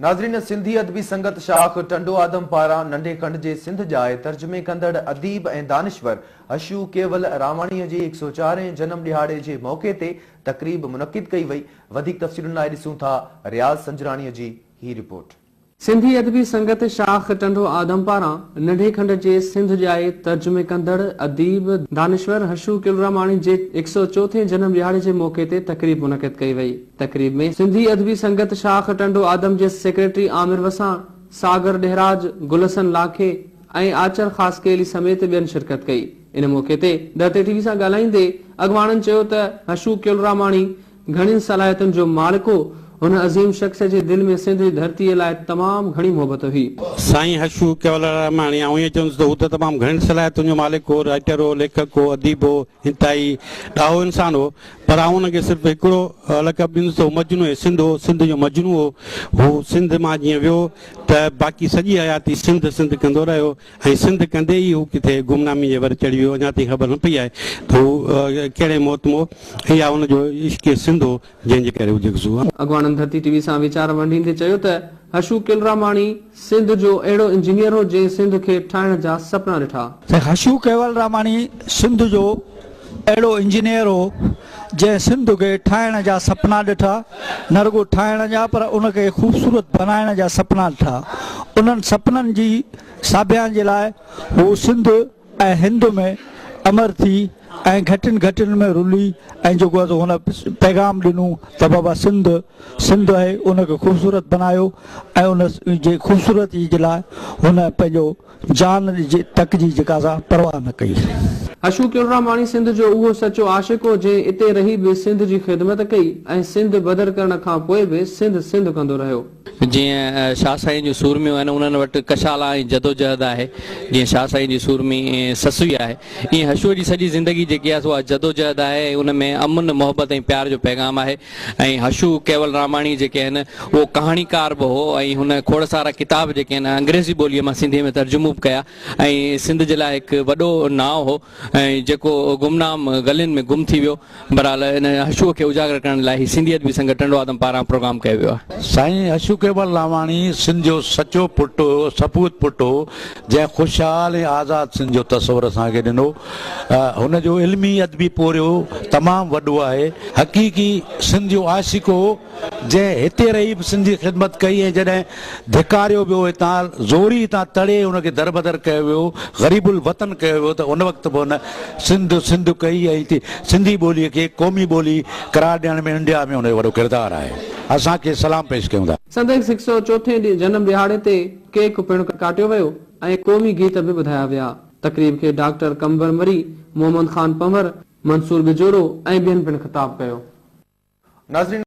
ناظرين سنڌي ادبي سنگت شاخ ٽنڊو آدم پاران ننڍي کنڊ جي سنڌ ڄائي ترجمي ڪندڙ اديب ۽ دانشور حشو ڪيول راماڻي جي هڪ سئو چارهين جنم ڏهاڙي جي موقعي تي تقريب منعقد ڪئي وئي وڌيڪ تفصيلن لاء ڏسون ٿا رياض سنجراڻي جي هي رپورٽ. سنڌي ادبي سنگت شاخ ٽنڊو آدم پاران ننڍي کنڊ جي سنڌ ڄائي ترجمي ڪندڙ اديب، دانشور حشو ڪيولراماڻي جي هڪ سئو چوٿين جنم ڏهاڙي جي موقعي تي تقريب منعقد ڪئي وئي. تقريب ۾ سنڌي ادبي سنگت شاخ ٽنڊو آدم جي سيڪريٽري عامر وساڻ، ساگر ڏهراج، گل حسن لاکي ۽ آچر خاصخيلي سميت ٻين شرڪت ڪئي. ان موقعي تي ڌرتي ٽي وي سان ڳالهائيندي اڳواڻن چيو ته حشو ڪيولراماڻي گهڻين صلاحيتن جو مالڪ هو، هن عظيم شخص جي دل ۾ سنڌ جي ڌرتيء لاء تمام گهڻي محبت هئي. سائين حشو ڪيولراماڻي آئون ائين چوندس ته هو ته تمام گهڻين صلاحيتن جو مالڪ هو، رائيٽر هو، ليکڪ هو، اديب هو، انتهائي ڏاهو انسان هو. پر آئون ان کي صرف هڪڙو لقب ڏيندس ته هو مجنون سنڌ هو، سنڌ جو مجنون هو. هو سنڌ مان جيئن ويو ته باقي سڄي حياتي سنڌ سنڌ ڪندو رهيو ۽ سنڌ ڪندي ئي هو ڪٿي گمنامي جي ور چڙهي ويو. اڃا تائين خبر نه پئي آهي ته هو ڪهڙي موت مئو يا هن جو عشق سنڌ هو جنهن جي ڪري هو جيڪو سو. اڳواڻن ڌرتي ٽي وي سان ويچار ونڊيندي چيو ته حشو ڪيولراماڻي سنڌ جو اهڙو انجنيئر هو جنهن سنڌ کي ٺاهڻ جا سپنا ڏٺا. سائين حشو ڪيولراماڻي سنڌ جو اهڙو انجنيئر هو جنهن سنڌ کي ٺاهڻ جا سپنا ڏٺا، نه رڳو ٺاهڻ جا پر ان کي خوبصورت بنائڻ جا سپنا ڏٺا. انهن سپنن جي ساڀيان جي لاء هو سنڌ ۽ هند ۾ امر ٿي ۽ گهٽين گهٽين ۾ رلي ۽ جيڪو آهي سو هن پيغام ڏنو ته بابا سنڌ سنڌ آهي ان کي خوبصورت بنايو ۽ ان جي خوبصورتي جي لاء هن پنهنجو جان جي تڪ جي جيڪا سا پرواهه نه ڪئي. حشو ڪيولراماڻي سنڌ جو اهو سچو عاشق هو جنهن اتي رهي به سنڌ جي خدمت ڪئي ۽ سنڌ بدر ڪرڻ کان پوء به سنڌ سنڌ ڪندو رهيو. جيئن شاهه سائين جون سورميون آهن انهن وٽ ڪشالا ۽ جدوجهد آهي جيئن شاهه سائين جي سورمي سسئي آهي ايئن حشوء جي سڄي زندگي جيڪي آهي سو اها جدوجهد آهي ۽ ان ۾ امن محبت ۽ پيار جو پيغام آهي ۽ حشو ڪيولراماڻي جيڪي آهن اهو ڪهاڻيڪار به هو ۽ هن کوڙ سارا ڪتاب جيڪي آهن انگريزي ٻوليء مان سنڌيء ۾ ترجمو به ڪيا ۽ سنڌ جي لاء هڪ وڏو نانء هو ۽ جيڪو گمنام گلين ۾ گم ٿي ويو. بهرحال ان حشوء کي اجاگر ڪرڻ لاء هي سنڌي ادبي سنگت ٽنڊو آدم پاران پروگرام ڪيو ويو آهي. سائين حشو ڪيولراماڻي سنڌ جو سچو پٽ هو، سپوت پٽ هو، جنهن خوشحال ۽ آزاد سنڌ جو تصور اسان کي ڏنو. هن جو علمي ادبي پورهيو تمام وڏو آهي. حقيقي سنڌ جو عاشق هو، جنهن هتي رهي به سنڌ جي خدمت ڪئي ۽ جڏهن ڌڪاريو ويو هتان زوري هتان تڙي هن کي دربدر ڪيو ويو، غريب الوطن ڪيو ويو ته ان وقت به هن سنڌ سنڌ ڪئي ۽ هتي سنڌي ٻوليء کي قومي ٻولي قرار ڏيڻ ۾ انڊيا ۾ هن جو وڏو ڪردار آهي. اسان کيس سلام پيش ڪيون ٿا. سندس هڪ سئو چوٿين جنم ڏهاڙي تي ڪيڪ پڻ ڪاٽيو ويو ۽ قومي گيت به ٻڌايا ويا. تقريب کي ڊاڪٽر قمبر مري، محمد خان پنهور، منصور ٻجورو ۽ ٻين پڻ خطاب ڪيو. ناظرين!